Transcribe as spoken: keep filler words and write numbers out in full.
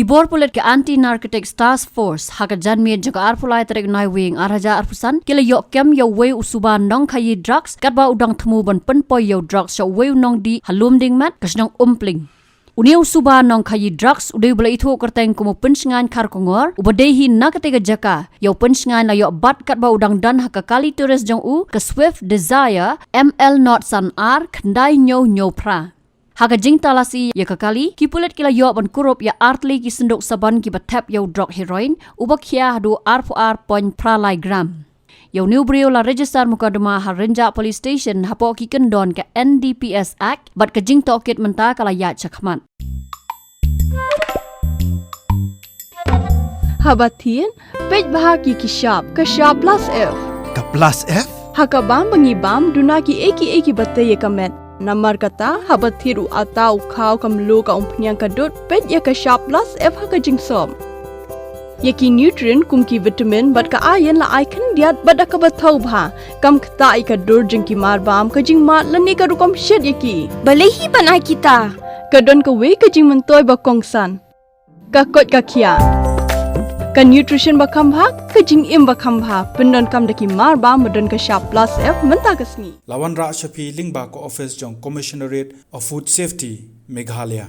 Ki bor pulit ka Anti Narcotics Task Force ha ka janmiet jong ka arphew lai tarik Naiwieng arhajar arphew san ki la ïoh kem ïa uwei u suba nongkhaïi drugs katba u dang thmu ban pynpoi ïa u drugs sha uwei u nongdih ha Lumdiengmat ka shnong Umpling. Une u suba nongkhaïi drugs u dei uba la ithuh kyrteng kum u Pynshngaiñ Kharkongor uba dei hi na katei ka jaka. Ïa u Pynshngaiñ la ïoh bat katba u dang don ha ka kali tourist jong u ka Swift Dzire M L not san ar khyndai hynñiew hynñiew phra. Ha ka jingtalasi ïa ka kali, ki pulit ki la ïoh ban kurup ïa artylli ki synduk sabon kiba thep ïa u drok heroin uba khia haduh arphew ar point phra lai gram. Ïa une u briew la register mukotduma ha Rynjah Police Station hapoh ki kyndon ka N D P S Act bad ka jingtohkit mynta ka la ïaid shakhmat. Haba thied, peit bha ki ki shap, ka shap plus F. Ka plus F? Ha ka bam ba ngi bam, duna ki ei ki ei kiba tei ïa ka met. Namar kata, haba thied u atta u khaw ka mluh ka umphniang ka dud, peit ïa ka shap plus F ha ka jingsop. Ïa ki nutrient kum ki vitamin bad ka iron la ai khyndiat bad da kaba thaw bha. Kam ktah ïa ka dur jong ki mar bam, ka jingmad lane ka rukom shet ïa ki. Balei hi ban ai kita? Ka don kawei ka jingmyntoi ba kongsan. Ka koit ka khiah. Ka nutrition ba kham bha, ka jingim ba kham bha. Pyndonkam da ki mar bam ba don ka shap plus F mynta ka sngi. La wanrah sha phi lyngba ka office jong Commissionerate of Food Safety, Meghalaya.